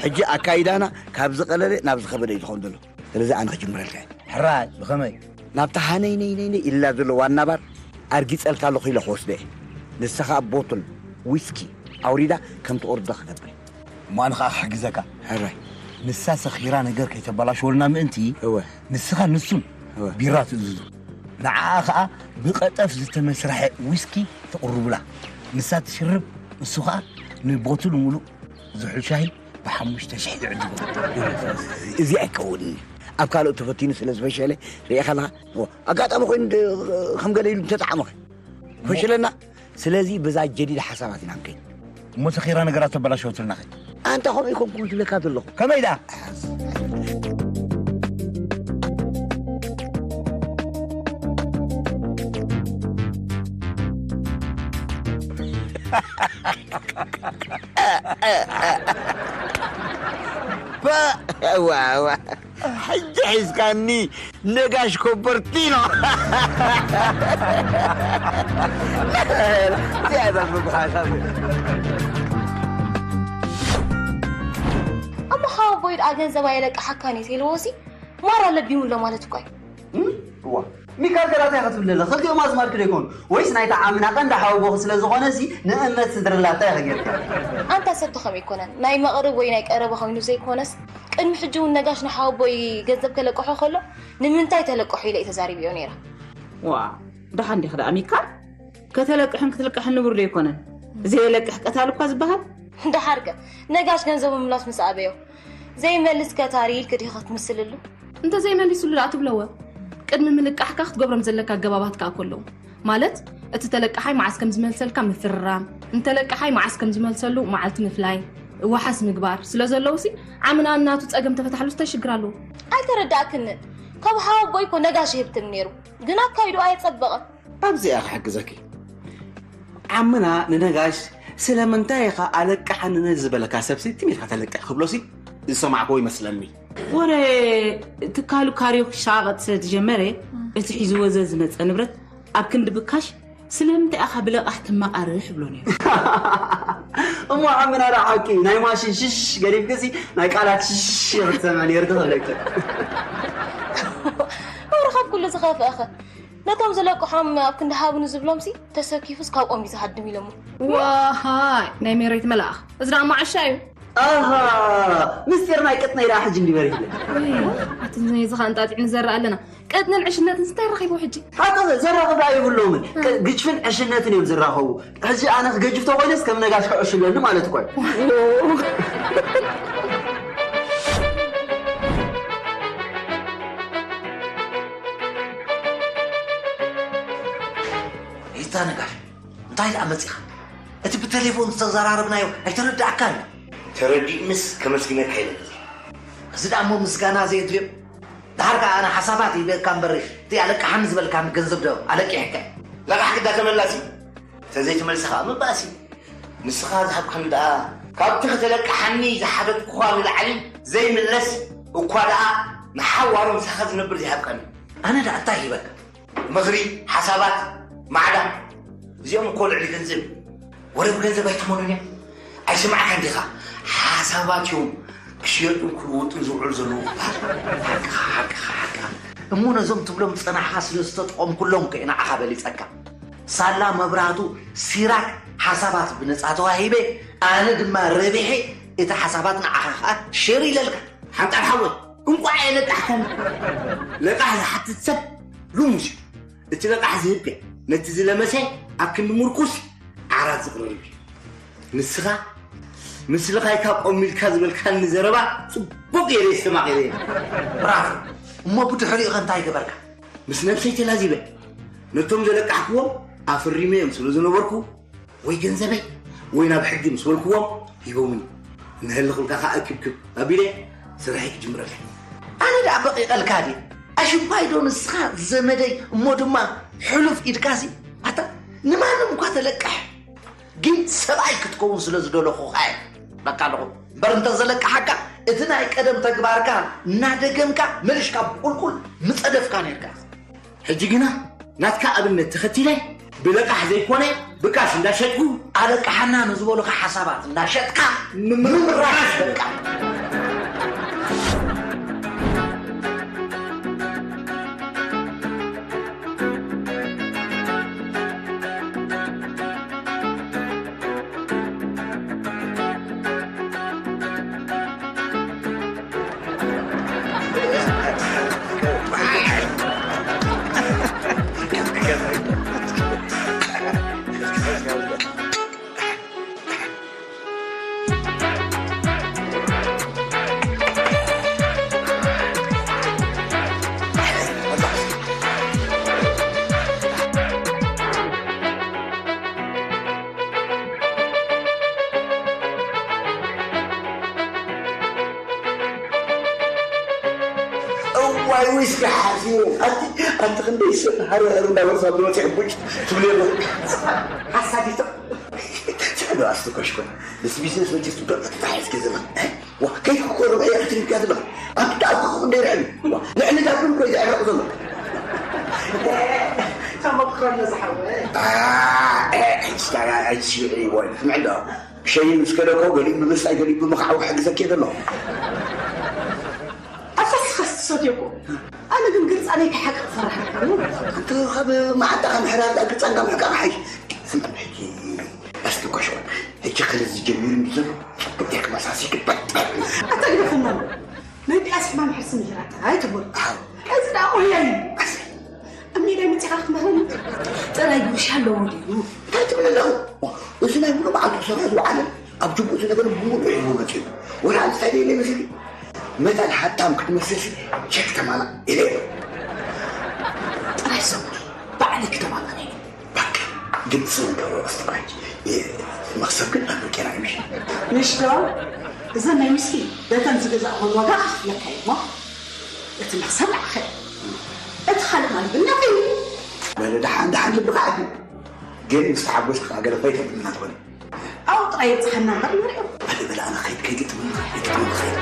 ሕጂ ኣካይዳና ካብ ዝቐለለ ናብ ዝኸበደ እዩ ዝኸውን ዘሎ። ስለዚ ኣነ ክጅምረልካ እየ። ሕራይ፣ ብኸመይ? ናብታ ሃነይ ነይ ነይ ነይ ኢላ ዘሎ ዋና ባር ኣርጊጸልካ ኣለኹ ኢለ ክወስዶ እየ። ንስኻ ቦትል ዊስኪ ኣውሪዳ ከም ትቕርዶ ክገብር እየ። እሞ ኣነ ኸኣ ክሕግዘካ። ሕራይ። ንሳ ሰኺራ ነገር ከይተበላሽወልና ምእንቲ፣ እወ። ንስኻ ንሱን እወ። ቢራ ትእዝዙ። ንዓኣ ኸኣ ብቐጠፍ ዝተመስርሐ ዊስኪ ተቕርቡላ። ንሳ ትሽርብ፣ እሱ ኸኣ ንቦትል ሙሉእ ዝሑል ሻሂ ብሓሙሽተ ሽሕ ይዕድጎ። እዚ ኣይከውንን። ኣብ ካልኦት ተፈቲኑ ስለ ዝፈሸለ ርኢኻ ኣለኻ። እወ። ኣጋጣሚ ኮይኑ ድ-፣ ከም ገለ ኢሉ እንተጠዓመኸ? ፈሽለና። ስለዚ በዛ ጀዲድ ሓሳባት ኢና ንከይድ። እሞ ሰኺራ ነገራት ተበላሸወትልና ኸ? ኣንታ ከምኡ ኣይኮንኩን ዝብለካ ዘለኹ። ከመይ ደኣ? ባ-፣ ዋ፣ ዋ። ሕጂ ሒዝካኒ ነጋሽ ኮበርቲኖ። እዚኣ እዛ ዝብሃል። እሞ ሓወቦይ ደኣ ገንዘብ ኣየለቅሓካን እዩ ተይልዎ፣ እዚ ማራ ለቢሙ ኣሎ ማለት እኮ እዩ። እም? እዋ። ሚካል ከ እንታይ ክትብል ኣለኻ? ክልቲኦም ኣዝማድኪ ዶ ይኾኑ? ወይስ ናይታ ዓምና ቀንዲ ሓወቦኺ ስለ ዝኾነ፣ እዚ ንእምነት ስድርላ እንታይ ኢኺ ጌርክያ? ኣንታ ሰብ ተኸም ኣይኮነን። ናይ መቕርብ ወይ ናይ ቀረባ ኮይኑ ዘይኮነስ፣ ቅድሚ ሕጂ እውን ነጋሽ ንሓወቦይ ገንዘብ ከለቅሖ ከሎ፣ ንምንታይ ተለቅሖ ኢለ እየ ተዛሪበዮ ነይረ። ዋ፣ ደሓን ዲኺ ደኣ ሚካል? ከተለቅሕን ክትልቅሕን ንቡር ዶ ኣይኮነን? ዘየለቅሕ ቀታሊ እኳ ዝበሃል። ደሓርከ፣ ነጋሽ ገንዘቡ ምምላስ ምስ ኣበዮ፣ ዘይመልስ ከታሪ ኢልክ ዲኺ ክትምስልሉ? እንተ ዘይመሊሱሉ ደኣ ትብለወ። ቅድሚ ምልቃሕካ ክትገብሮም ዘለካ ኣገባባት ከኣ ከለዉ። ማለት፣ እቲ ተለቃሓይ መዓስ ከም ዝመልሰልካ ምፍርራም፣ ንተለቃሓይ መዓስ ከም ዝመልሰሉ መዓልቲ ምፍላይ፣ ዋሓስ ምግባር ስለ ዘለዉሲ፣ ዓምና ናቱ ጸገም ተፈታሕሉስ እንታይ ሽግር ኣለዎ? ኣይተረዳእክንን። ካብ ሓወቦይ እኮ ነጋሽ ይህብትም ነይሩ፣ ግን ኣካይድኡ ኣየጸበቐን። ኣብዚ እያ ክሕግዘኪ። ዓምና ንነጋሽ፣ "ስለምንታይ ኢኻ ኣለቅሓኒ?" ዝበለካ ሰብሲ ትም ኢልካ ተለቅሕ ክብሎሲ ዝሰማዕክዎ ይመስለኒ። ወረ ትካሉ ካርዮ ክሻቐጥ ስለ ዝጀመረ፣ እቲ ሒዝዎ ዘዝመጸ ንብረት ኣብ ክንዲ ብካሽ፣ "ስለምንታይ ኢኻ ብለቓሕ ትመቓርሕ?" ይብሎ ነይሩ። እሞ ዓምና ደኣ ሓቂ ናይ ማሽን ሽሽ ገዲፍክሲ ናይ ቃላት ሽሽ ክትሰምዕ ነይርኪ ትብለኪ። ወረ ካብ ኩሉ ዝኸፍአኸ፣ ነቶም ዝለቅሖም ኣብ ክንዲ ሃብኒ ዝብሎምሲ ተሰኪፉስ ካብኦም እዩ ዝሃድም ኢሎሞ። ዋሃይ ናይ ሜሬት መልኣኽ፣ እዚ ደኣ እሞ ዓሻ እዩ። ኣሃ፣ ምስጢር ናይ ቅጥነይ ደኣ ሕጂ እንዲበሪህለይ። ወይ፣ ኣቲ እዚ ኸኣ እንጣጢዕ ንዘርእ ኣለና። ቅጥንን ዕሽነትን እንታይ ረኺቡ ሕጂ? ሓቂ ዘራኽብ ደኣ የብሎምን። እ። ቅ-፣ ግጭፍን ዕሽነትን እዮም ዝራኸቡ። ሕጂ ኣነ ክገጅፍ ተኾይነስ ከም ነጋሽ ክዕሽለኒ ማለት እኮ እዩ። ይታ ነጋሽ፣ እንታይ ደኣ መጺኻ? እቲ ብቴሌፎን ዝተዘራረብናዮ ኣይተረዳእካን? ተረዲእንስ ከመስግነካ ኢለ። እዚ ደኣ እሞ ምስጋና ዘየድልዮ? ደሓር ከኣ ኣነ ሓሳባት ይበካ እምበር፣ እቲ ኣለቅሓኒ ዝበልካኒ ገንዘብ ዶ ኣለቂሕካ? ለቃሕ ክዳ ተመላሲ? ተዘይትመልሲ ከኣ ምባእሲ። ንስኻ ዝሃብካኒ ደኣ፣ ካብቲ ከተለቅሓኒ ዝሓተትኩኻ ንላዕሊ ዘይምለስ፣ እኳ ደኣ ንሓዋሩ ምሳኻ ዝነብር ዘይሃብካኒ። ኣነ ደኣ እንታይ ሂበካ? ምኽሪ፣ ሓሳባት፣ ማዕዳ፣ እዚኦም እኮ ልዕሊ ገንዘብ። ወረ ብገንዘብ ኣይትመኑን እዮም። ኣይሰማዕካን ዲኻ? ሓሳባት እዮም ክሽየጡን ክልውጡን ዝውዕሉ ዘለዉ ክበሃል። ሓቅኻ፣ ሓቅኻ፣ ሓቅኻ። እሞ ነዞም ትብሎም ዝጸናሕካ ስለ ዝተጠቐምኩሎም ከ ንዓኻ በሊጸካ። ሳላ መብራህቱ ሲራክ ሓሳባት ብነጻ ተዋሂበ፣ ኣነ ድማ ረቢሐ እቲ ሓሳባት ንዓኻ ከኣ ሸር ኢለልካ። ሓንጣል ሓወይ፣ እንቋዕ የለቃሕካኒ። ለቃሕ ዝሓትት ሰብ ልሙስ እዩ። እቲ ለቃሕ ዝህብ ከ ነቲ ዝለመሰ ኣብ ክንዲ ምርኩስ ዓራት ዝቕርብ እዩ። ንስኻ ምስልኻ ኢልካ ቆም ኢልካ ዝበልካኒ ዘረባ ጽቡቕ ገይረ የስተማቒረ እየ። ብራቮ። እሞ ብድሕሪኡ ኸ እንታይ ገበርካ? ምስ ነብሰይ ተላዚበ። ነቶም ዘለቃሕክዎም ኣፍሪመዮም ስለ ዝነበርኩ፣ ወይ ገንዘበይ ወይ ናብ ሕጊ ምስ በልክዎም ሂቦምኒ። እንሀልኹልካ ከዓ እክብክብ ኣቢለ ስርሐይ ክጅምረለይ። ኣነ ደኣ በቂቐልካ ድየ? ኣሽኳይ ዶ ንስኻ ዘመደይ እሞ ድማ ሕሉፍ ኢድካሲ? ኣታ ንማንም እኳ ተለቅሕ፣ ግን ሰብኣይ ክትከውን ስለ ዝደለኹኻ እየ በቃ ኣለኹ። እምበር እንተ ዘለቅሓካ እቲ ናይ ቀደም ተግባርካ እናደገምካ መሊሽካ ብቁልቁል ምጸደፍካ ነርካ። ሕጂ ግና ናትካ ኣብነት ተኸቲለ ብለቃሕ ዘይኮነ ብቃሽ እንዳሸጥኩ ኣለቃሓና ንዝበሉኻ ሓሳባት እንዳሸጥካ ምምራሽ በቃ። እዋይ ዊስኪ ሓሲሩ ኣንቲ ኣንቲ ክንደይ ሰብ ሃረር እንዳበልካ ብመፅሒ ቡጭ ትብለሉ። ሓሳዲት። ስዕዶ ኣስተኮሽኮ ምስ ቢዝነስ መጀስ ትብሎ ክትታሓዝ ገዘማ። ዋ ከይትኮርብ እያ ክትሪብካ ዘለኻ። ኣንቲ ዳኣ እኮ ክንደይ ርዕም። ዋ ልዕሊ ዳብን እኮ እዩ ዝዕረቕ ዘሎ። ተመክሮ ኣሎ ዝሓወ። ሕጅታ ኣይትሽብዒ ወይ ክምዕዶ ሸይን ምስ ከደኮ ገሊኡ ብምስታይ ገሊኡ ብምኽዓው ሕግዘክ እየ ዘለኹ። ኣታ ስኻስ ትሰትዮ እኮ። ኣነ ግን ግርጻነይ ክሓቅቕ ፈራሕካ። ኣንተ ካብ መዓንጣኻ ምሕራር ዳኣ ግርጻንካ ምሕቃቕ ሓይሽ። ስምዕ ሕጂ ኣስተኮሽኮ ሕጂ ከለ ዝጀምር እንዲ ዘሎ ጽቡቅ ቴክ መሳሲ ግበጥ። ኣታ ግደፈና። ናይ ቢያስ ሕማም ሕርሲ ምጅራት ኣይትበል። ኣዎ። እዚ ደኣ ኦያይ። ኣብ ሜዳ መጺኻ ክትምህረኒ? ጥራይ ጉርሻ ኣለዎ ድዩ? እንታይ ትብል ኣለኹ? እዚ ናይ ሙሉ መዓልቱ ክሰርሖ ዝወዓለ ኣብ ጅቡኡ ዝነበረ ብምሉኡ ሒዝዎ መጺኡ። ወላ ኣንስታይ ደይለ መሲሉ። መታን ሃብታም ክትመስልሲ ቸክ ተማላእ ኢለ። ጥራይ ሰሙን ባዕለይ ክተማመን እየ። ባክ፣ ግልፂ ንገሮ ኣስተውዓል። መኽሰብ ግን ኣብ ቄራ እዩ ምሽ። ምሽ ዶ? እዘን ናይ ምስኪ በተን ዝገዛእኹን ዋጋ ክኽፍለካ እዩ እሞ፣ እቲ መኽሰብ ንዓኻ እዩ። እቲ ካልእ ማለት ግን ናተይ እዩ። በለ ደሓን ደሓን ልብኻ ዓቢ። ግን ምስ ተሓጎስካ ገለ ፈይተብልና ትኾን። ኣብኡ ጥራይ የብጽሓና እምበር ንሪኦ። በለ በለ ኣነ ኸይድ ከይድ ትብል ኸይድ ትብል ኸይድ።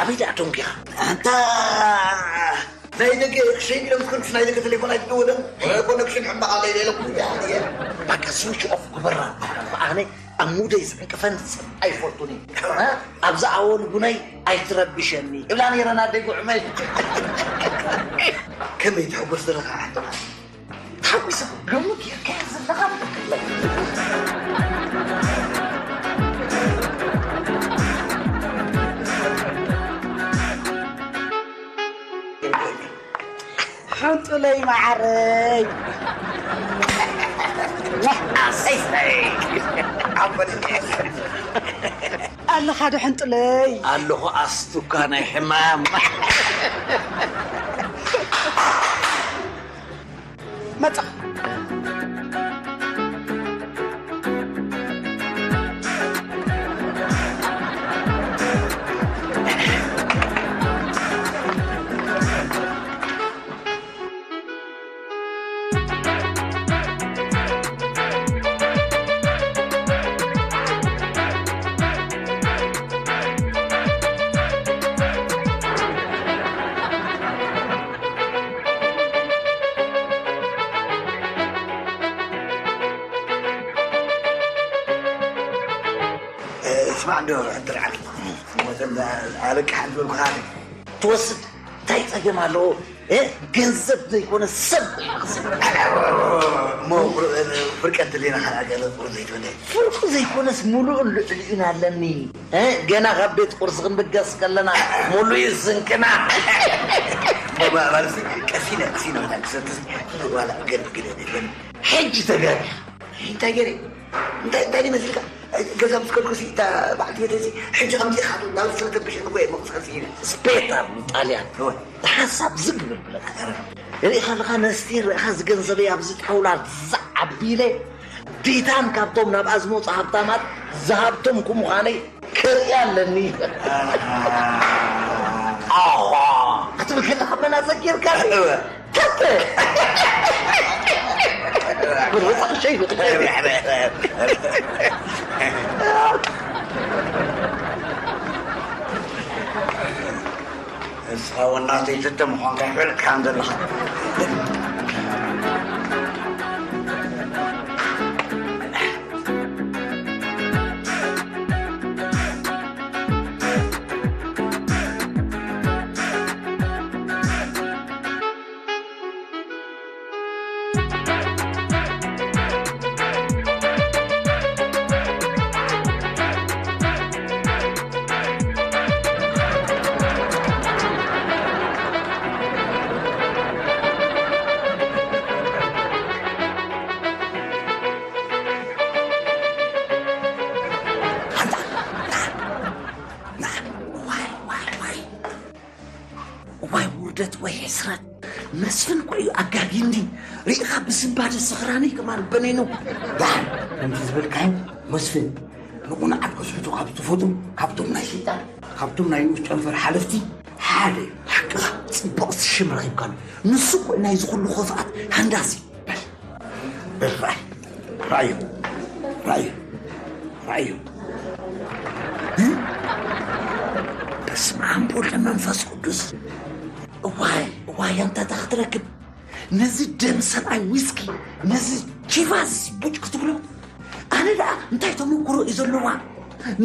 ኣበይ ደኣ ቶንኪኻ? ኣንታ ናይ ደገ ክሸይን ኢሎም ዝኮንኩስ ናይ ደገ ቴሌፎን ኣይትደወለን። ኮነክሽን ሕማቕ ኣለ ኢለ ኢሎም ኩሉ ይሓል እየ። በቃ ስዊች ኦፍ ግበራ። ኣነ ኣብ ሙደይ ዝዕንቅፈን ሰብ ኣይፈቱን እዩ። እ? ኣብዛ ኣወል ጉነይ ኣይትረብሸኒ እብላ ነይረ ናደይ ጉዕመይ። ከመይ ትሕጎስ ዘለኻ ሓንትና? ተሓጒሰ ገሙ ጌርካዮ ዘለኻ ትኽክለይ። ሕንጡለይ መዓረይ። ኣሰይ። ኣለኻ ዶ ሕንጡለይ? ኣለኹ ኣስቱካ ናይ ሕማም። መጻ። ስማዕ እንዶ ሕድር ዓሊ፣ ሞተና ኣለቅሓ ዝበልኩኻ ትወስድ እንታይ ጸገም ኣለዎ? እ? ገንዘብ ዘይኮነ ሰብ። እሞ ፍርቀ እንተለና ካልኣ ገለ ቁሩብ ዘይትበለ? ፍርቁ ዘይኮነስ ሙሉእን ልዕሊኡን ኣለኒ። እ? ገና ካብ ቤት ቁርሲ ክንብገስ ከለና ሙሉእ እዩ ስንቅና። ማለት ቀሲነ ቀሲነ መታን ክሰትስ ዋላ ገለ ገለ ዘይትበለ? ሕጂ ተጋጊኻ። እንታይ ገለ? እንታይ እንታይ ይመስልካ? ገዛ ምስ ከድኩ ሲ እታ በዓልቲ ቤተይ ሲ ሕጂ ከምዚ ኢኻ ናብ ዝፈለተ ብሽን እኮ እየ መቕሰን ሲ ኢለ። ስፔተር ንጣልያን እወ። ሓሳብ ዝግ ብል ብለካ። ርኢኻ ኣለኻ ነስቲ ርኢኻ ዝገንዘበይ ኣብዚ ጣውላ ዝዓቢለ ዲታን ካብቶም ናብኣ ዝመፁ ሃብታማት ዝሃብቶም ክምዃነይ ክርኢ ኣለኒ። ኣዋ ክትብል ከለኻ መናዘር ጌርካ እወ። ተተ ወፃእ ሸይጉ እስኻ ወናተይ ትተ ምዃንካ ይፈልጥካ ከም ዘለኻ። ዋይ ዋይ ዋይ ዋይ ውርደት ወይ ሕስረት። መስፍን እኮ እዩ ኣጋጊ እንዲ ርኢኻ ብስንባደ ስኽራነይ ከማን በነይኑ። ዳን ከምቲ ዝበልካዮ መስፍን ንቑናዓት ከስሕቱ ካብ ዝፈቱ ካብቶም ናይ ሰይጣን ካብቶም ናይ ንኡስ ጨንፈር ሓለፍቲ ሓደ እዩ። ሓቅኻ ጽቡቕ ሽም ረኺብካሉ። ንሱ እኮ ናይዚ ኩሉ ኸፍኣት ሃንዳሲ። በል በል ራእዩ ራእዩ ራእዩ ራእዩ። በስመ ኣብ ወወልድ ወመንፈስ ቅዱስ። እዋይ እዋይ ኣንታ እንታይ ክትረክብ ነዚ ደም ሰብኣይ ዊስኪ ነዚ ቺቫስ ቡጭ ክትብሎ። ኣነ ደኣ እንታይ ተመክሮ እዩ ዘለዋ?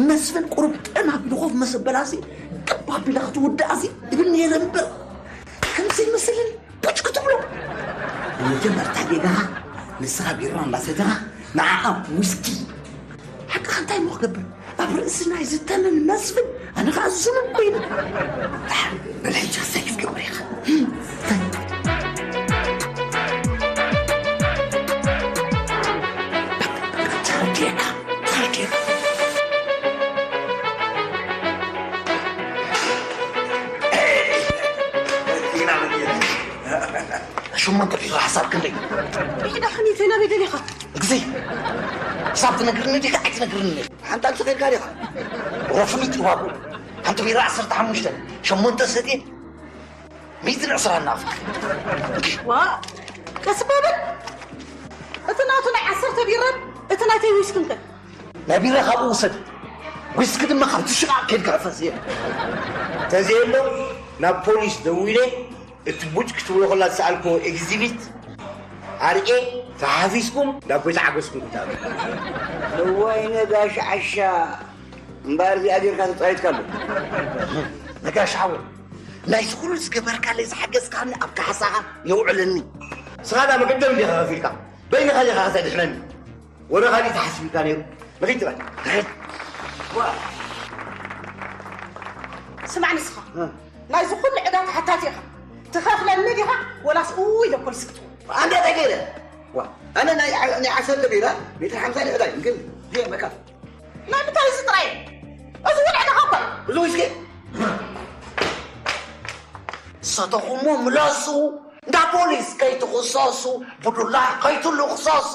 መስፍን ቁሩብ ጠም ኣቢሉ ኮፍ መሰበላሲ ጥብ ኣቢላ ክትውዳእሲ ይብል ነይረ እምበር ከምዚ ይመስልን ቡጭ ክትብሎ። ንመጀመርታ ጌጋኻ ንስኻ ቢራ እንዳሰተኻ ንዓኣ ዊስኪ ሓቅኻ እንታይ እሞ ክገብር ኣብ ርእሲ ናይ ዝተመን መስፍን ኣነ ከዓ ዝምን ኮይኑ። በል ሕጂ ክሰኪፍ ግብር ኢኻ። ተረዲእካ ተረዲእካ። ሸሞንተ ቢራ ሓሳብ ክንደይ? ይሕዳ ከሚተይ ናበይ ደሊኻ? ግዜ ክሳብ ትነግርኒ ዲኻ ኣይትነግርኒ? ሓንታ ምስ ኸድካ ዲኻ? ረፍኒት ይዋጉ ሓንቲ ቢራ ዓሰርተ ሓሙሽተ ሸሞንተ ሰትየ ሚእትን ዕስራን ናፍቅ። ዋ ቀስ በል። እቲ ናቱ ናይ ዓሰርተ ቢራን እቲ ናተይ ዊስክን ከ? ናይ ቢራ ካብኡ ውሰድ፣ ዊስኪ ድማ ካብቲ ሽቓቕ ኬድካ ሕፈስ። እየ ተዘየሎ ናብ ፖሊስ ደዊለ እቲ ቡጭ ክትብሎ ከላ ዝሰኣልክዎ ኤግዚቢት ኣርኤ ተሓፊስኩም ናብ ቤት ዓገስኩም ክትኣትዉ። እዋይ ነጋሽ ዓሻ እምበኣር እዚኣ ጌርካ ተጻዊትካሉ። ነጋሽ ሓወይ ናይዚ ኩሉ ዝገበርካለይ ዝሓገዝካኒ ኣብ ካሕሳኻ የውዕለኒ። ንስኻ ዳ መገደም እንዲኻ ከፊልካ በይንኻ ዲኻ ከተድሕነኒ? ወረ ካሊእ ተሓሲቡ ኢልካ ነይሩ። ንኺድ ትበል። ንኺድ። ዋ። ስማዕ ንስኻ። እ። ናይዚ ኩሉ ዕዳ ተሓታቲ ኢኻ። ትኸፍለኒ ዲኻ ወላስ ኡ ኢለ ፖሊስ ክትብል? ኣንታ እንታይ ገይረ? ዋ፣ ኣነ ናይ ዓ-፣ ናይ ዓሰርተ ቢራ ሜትር ሓምሳ ዕዳይ ግን ድየ መካፍ። ናይ ምንታይ እዚ ጥራይ? እዚ እውን ዕዳኻ እኮ እዩ። እዚ ዊስኪ? ሰተኹሞ ምለሱ። እንዳ ፖሊስ ከይትኽሰሱ፣ ብዱላ ከይትልኽሰሱ።